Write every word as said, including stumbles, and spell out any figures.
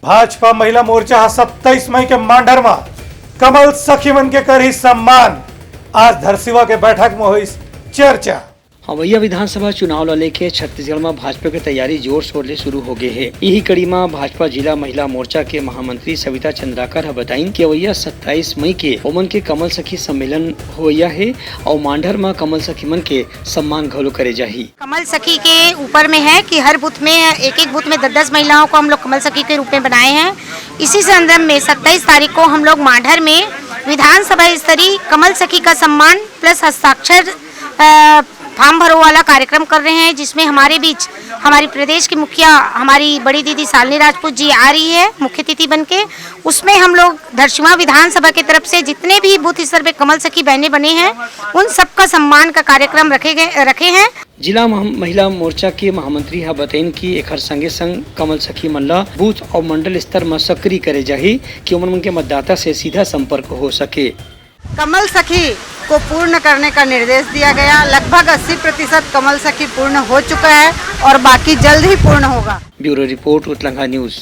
भाजपा महिला मोर्चा ह सत्ताईस मई के मांडर म कमल सखी मन के करही सम्मान। आज धरसीवा के बैठक म होइस चर्चा। अवइया विधानसभा चुनाव ल लेके छत्तीसगढ़ म भाजपा के तैयारी जोर शोर ले शुरू हो गे हे। इही कड़ी म भाजपा जिला महिला मोर्चा के महामंत्री सविता चंद्राकर ह बताइन कि अवइया सत्ताईस मई के ओमन के कमल सखी सम्मेलन होवइया हे अउ मांडर म कमल सखी मन के सम्मान घलो करे जाही। कमल सखी के ऊपर में है कि हर बूथ में, एक एक बूथ में दस दस महिलाओं को हम लोग कमल सखी के रूप में बनाए हैं। इसी संदर्भ में सत्ताईस तारीख को हम लोग मांडर में विधानसभा स्तरीय कमल सखी का सम्मान प्लस हस्ताक्षर, अ, फॉर्म भरो वाला कार्यक्रम कर रहे हैं, जिसमें हमारे बीच हमारी प्रदेश की मुखिया, हमारी बड़ी दीदी शालिनी राजपूत जी आ रही है मुख्य अतिथि बन के। उसमें हम लोग धरसीवा विधानसभा की तरफ से जितने भी बूथ स्तर पे कमल सखी बहनें बने हैं, उन सबका सम्मान का कार्यक्रम रखे गए, रखे हैं। जिला मह-, महिला मोर्चा के महामंत्री ह बतइन कि एखर संगे संग कमल सखी मन ल बूथ अउ मंडल स्तर म सक्रिय करे जाही कि ओमन मन के मतदाता से सीधा संपर्क हो सके। कमल सखी को पूर्ण करने का निर्देश दिया गया। लगभग अस्सी प्रतिशत कमल सखी पूर्ण हो चुका है और बाकी जल्द ही पूर्ण होगा। ब्यूरो रिपोर्ट, उतलंगा न्यूज।